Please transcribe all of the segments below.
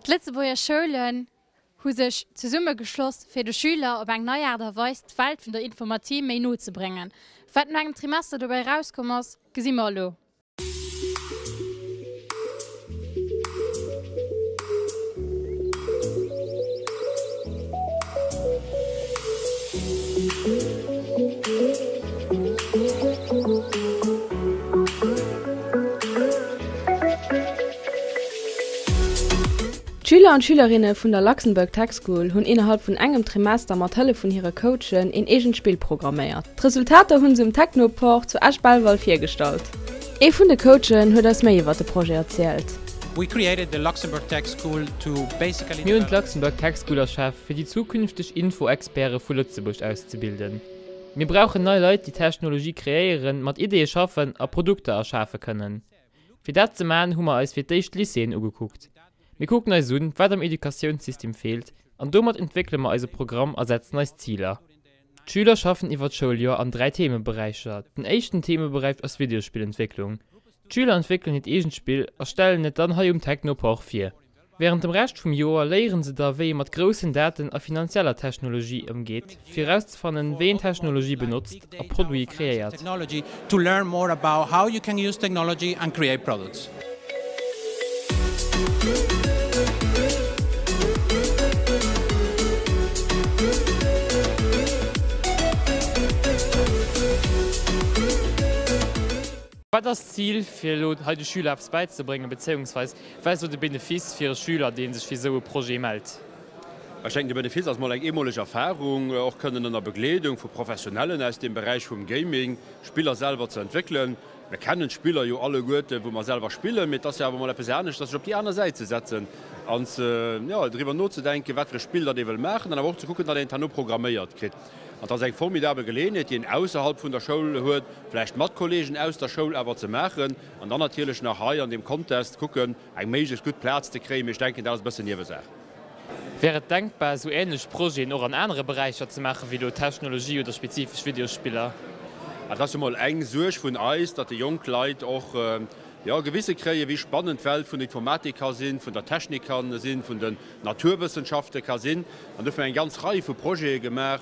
D'Lëtzebuerger Schoulen hu sech zesummegeschloss, fir de Schüler op eng nei Aart a Weis d'Welt vun der Informatie méi no ze bréngen. Wat no engem Trimester dobäi erauskomm ass, gesi mer elo. D'Schüler an d'Schülerinne vun der Luxembourg Tech School hunn innerhalb vun engem Trimester mat Hëllef vun hire Coachen een eegent Spill programméiert. D'Resultater hunn se um Technoport zu Esch-Belval virgestallt. Ee vun de Coachen huet eis méi iwwer de Projet erzielt. Mir hunn d'Luxembourg Tech School erschaf, fir déi zukünfteg Info-Experte vu Lëtzebuerg auszebilden. Mir brauchen nei Leit, déi Technologie kreéieren, mat Ideeë schaffen a Produkter erschafe kënnen. Fir dat ze man, hu mer eis fir d'éischt d'Lycéeën ugekuckt. Mir kucken eis un, wat am Educatiounssystem feelt, an domat entwéckele mer eise Programm a setzen eis Ziler. D'Schüler schaffen iwwer d'Schouljoer an 3 Themeberäicher. Den éischten Themeberäich ass Videospillentwécklung. D'Schüler entwéckelen hiert eegent Spill a stellen et dann hei um Technoport vir. Wärend dem Rescht vum Joer léieren se da wéi ee mat groussen Daten a finanzieller Technologie ëmgeet, fir erauszefannen, wéi een Technologie benotzt a Produite kreéiert. Wat ass d'Zil fir elo hei de Schüler eppes bäizebréngen, bezéiungsweis wat ass elo de Benefice fir e Schüler, dee sech fir esou e Projet mellt? Ech denken, de Benefice ass mol eng eemoleg Erfarung, och kënnen ënner Begleedung vu Professionellen aus deem Beräich vum Gaming Spiller selwer ze entwéckelen. Mir kennen d'Spiller jo alleguerten, wou mer selwer spillen, mee et ass jo awer mol eppes aneschters, sech op déi aner Säit ze setzen an ze, jo, driwwer nozedenken, wat fir e Spill datt ee wëll maachen an awer och ze kucken, datt een et herno programméiert kritt. An et ass eng formidabel Geleeënheet, déi een ausserhalb vun der Schoul huet, vläicht mat Kollegen aus der Schoul awer ze maachen an dann natierlech nach hei an deem Contest kucken, eng méiglechst gutt Plaz ze kréien. Mee ech denken, dat ass e bëssen Niewesaach. Wär et denkbar, esou änlech Projeten och an anere Beräicher ze maachen, wéi elo Technologie oder spezifesch Videospiller? Et ass jo mol eng Suerg vun eis, datt déi jonk Leit och, jo, gewisse kréien, wéi spannend d'Welt vun der Informatik ka sinn, vun der Technik ka sinn, vun den Naturwëssenschafte ka sinn. An dofir hu mir eng ganz Rei vu Projete gemaach,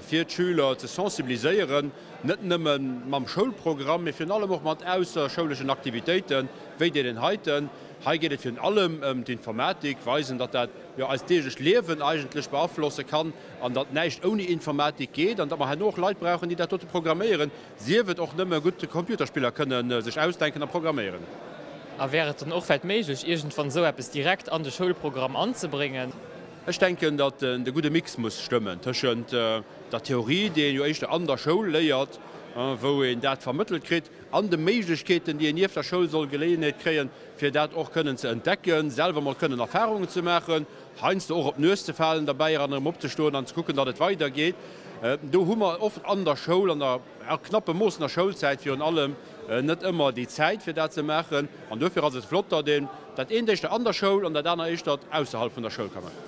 fir d'Schüler ze sensibiliséieren, net nëmme mam Schoulprogramm, mee virun allem och mat ausserschouleschen Aktivitéiten, wéi deenen heiten. Hei geet et virun allem ëm d'Informatik, weisen, datt dat jo eist deeglecht Liewen eigentlech beaflosse kann an datt näischt ouni Informatik geet an datt mer herno och Leit brauchen, déi dat dote programméieren, sief et och nëmme gutt Computerspiller kënne sech ausdenken a programméieren. A wär et dann och vläicht méiglech, iergendwann esou eppes direkt an de Schoulprogramm anzebréngen? Ech denken, datt de gudde Mix muss stëmmen tëschent der Theorie, déi een jo éischter an der Schoul léiert, wou een dat vermëttelt kritt, an de Méiglechkeeten, déi een nieft der Schoul soll Geleeënheet kréien, fir dat och kënnen ze entdecken, selwer mol kënnen Erfahrungen ze maachen, heiansdo och op d'Nues ze falen derbäi an erëm opzestoen an ze kucken, datt et weidergeet. Do hu mer oft an der Schoul, an der knappe moossener Schoulzäit virun allem, net ëmmer déi Zäit, fir dat ze maachen. An duerfir ass et flott, datt een dat eent éischter an der Schoul an dat aner éischter ausserhalb vun der Schoul ka maachen.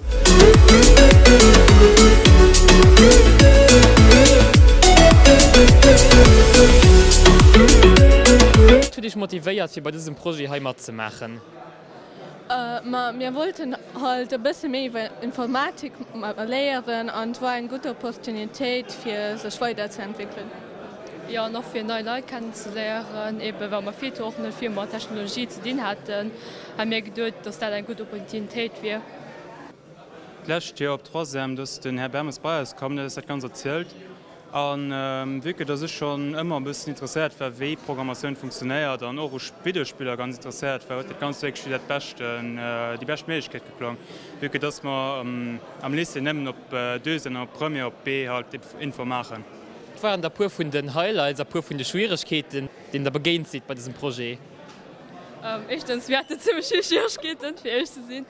Wat huet Iech motivéiert fir bei dësem Projet hei matzemaachen? Ma mir wollten halt e bësse méi iwwer Informatik léieren an et war eng gutt Opportunitéit fir sech weiderzeentwéckelen. Jo an och fir nei Leit kennenzeléieren, eben well mer virdu och net vill mat Technologie ze dinn haten, hu mir geduet, dass dat eng gutt Opportunitéit wier. D'lescht Joer op Troisième, do ass den Här Bermes bei eis komm, huet eis dat Ganzt erzielt. A vue que dass ech schonn ëmmer e bëssen interesséiert war, wéi Programmatioun funktionéiert an och u Videospiller ganz interesséiert war, huet dat Ganzt wierklech wéi dat beschten, déi bescht Méiglechkeet geklong, vue que dass mer am Lycée nëmmen op Deuxième an op Première op B halt Info maachen. Wat waren da puer vun den Highlights a puer vun de Schwieregkeeten, deenen der begéint sidd bei dësem Projet? Éischtens, mir haten zimmlech vill Schwieregkeeten, fir éierlech ze sinn,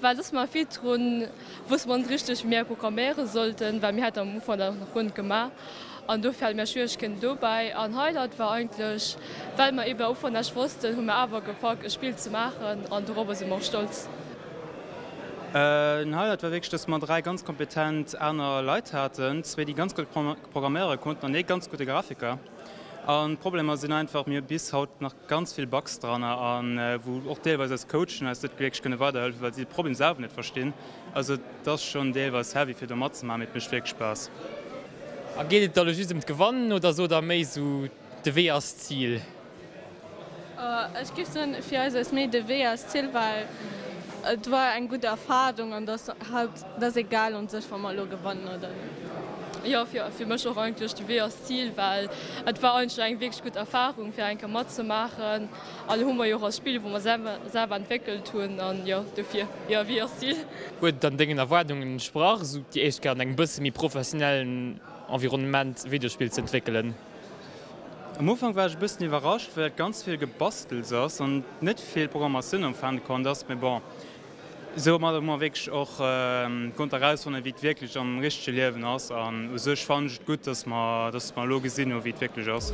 well dass mer virdrun wosste mer net richteg, wéi mir programméiere sollten, well mir haten am Ufank dat och nach guer net gemaach an dofir hate mir Schwieregkeeten dobäi. An Highlight war eigentlech, well mer eben am Ufank näischt wossten, hu mir awer gepackt e Spill ze maachen an dorobber si mer och stolz. Den Highlight war wierklech, dass mer 3 ganz kompetent aner Leit haten, zwéi déi ganz gutt programméiere konnten an ee ganz gudde Grafiker. An d'Problemer sinn einfach, mir hu bis haut nach ganz vill Bugs dranner an wou och deelweis eis Coachen eis net wierklech kënne weiderhëllefen, well si de Problem selwer net verstinn. Also et ass schonn deelweis heavy fir do matzemaachen, mee et mécht wierklech Spaass. A geet et da lo just ëm d'Gewannen oder sot der méi sou de Wee ass d'Zil? Ech géif soen, fir eis ass méi de Wee ass d'Zil, well et war eng gutt Erfarung an dass Haupt, et ass egal un sech wa mer elo gewannen oder net. Jo, fir mech och eigentlech de Wee ass d'Zil, well et war eigentlech eng wierklech gutt Erfarung fir eng Kéier matzemaachen an elo hu mer jo och e Spill wou mer selwer entwéckelt hunn an jo dofir jo Wee ass d'Zil. Huet et dann dengen Erwaardungen entsprach, esou déi éischt Kéier an engem bësse méi professionellen Environnement e Videospill ze entwéckelen? Am Ufank war ech e bëssen iwwerrascht, well et ganz vill Gebastels ass an net vill Programmatioun am Fennkont ass, mee bon, Soumadder hu mer wierklech och konnt erausfannen, wéi et wierklech am richtege Liewen ass. An u sech fannen ech et gutt, dass mer, dass mer elo gesinn hu wéi et wierklech ass.